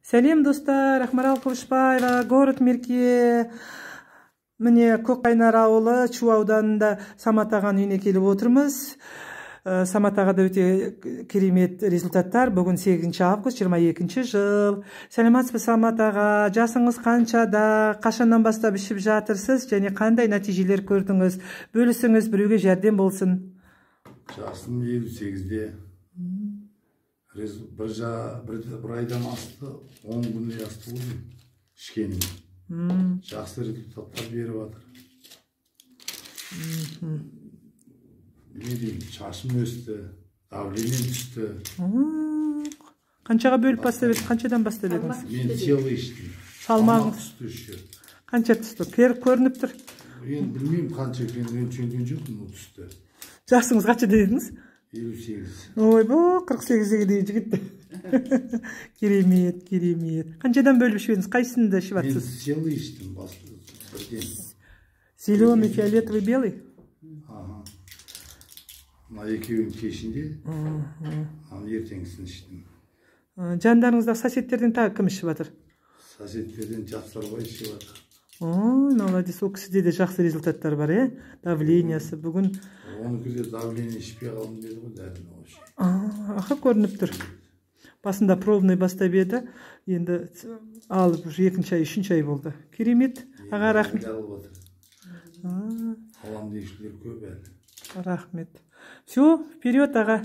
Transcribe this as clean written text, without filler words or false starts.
Сәлем, достар! Ақмарал Қылышбаева, город Мерке. Міне, Көкқайнар ауылы, Шу ауданында Самат ағаның үйіне келіп отырмыз. Самат ағада өте керемет результаттар. Бүгін 8 август, 22 жыл. Сәлеметсіз бе, Самат аға? Жасыңыз қаншада? Қашаннан бастап ішіп жатырсыз және қандай нәтижелер көрдіңіз? Бөлісіңіз, біреуге жәрдем болсын. Жасым 58-де. Бір айдан асты, 10 күндей асты ғой деймін ішкеніме. Жақсы результаттар беріп жатыр. Не деймін, шашым өсті, давлением түсті. Қаншаға бөліп бастап едіңіз? Қаншадан бастап едіңіз? Мен целый іштім. Салмағыңыз? Салмақ түсті еще. Қанша түсті? Көрініп тұр. Енді білмеймін қанша екенін, өлшенген жоқпын, но түсті. Жасыңыз қанша дедіңіз? 58. Ойбу, 48-ге дейін жігіт. Керемет, керемет. Қаншадан бөліп ішіп едіңіз? Қайсысында ішіп Мен жатсыз? целый іштім бас, бірден. Зеленый, фиолетовый, белый? Аха, мына екеуін кешінде, мынаны ертеңгісін іштім. Жандарыңыздағы соседтерден тағы кім ішіп жатыр? Соседтерден Жапсарбай ішіп жатыр. Ой, молодец, ол кісіде де жақсы результаттар бар, иә? Давлениесі бүгін Оныкі де давление, ішпей қалдым деді ғой дәріні вообще. Аха, көрініп тұр. Басында пробный бастап еді, енді алып уже екінші ай, үшінші ай болды. Керемет, аға, рахмет. Әлі алып жатыр. Алам деушілер көп әлі. Рахмет. Все, вперед, аға.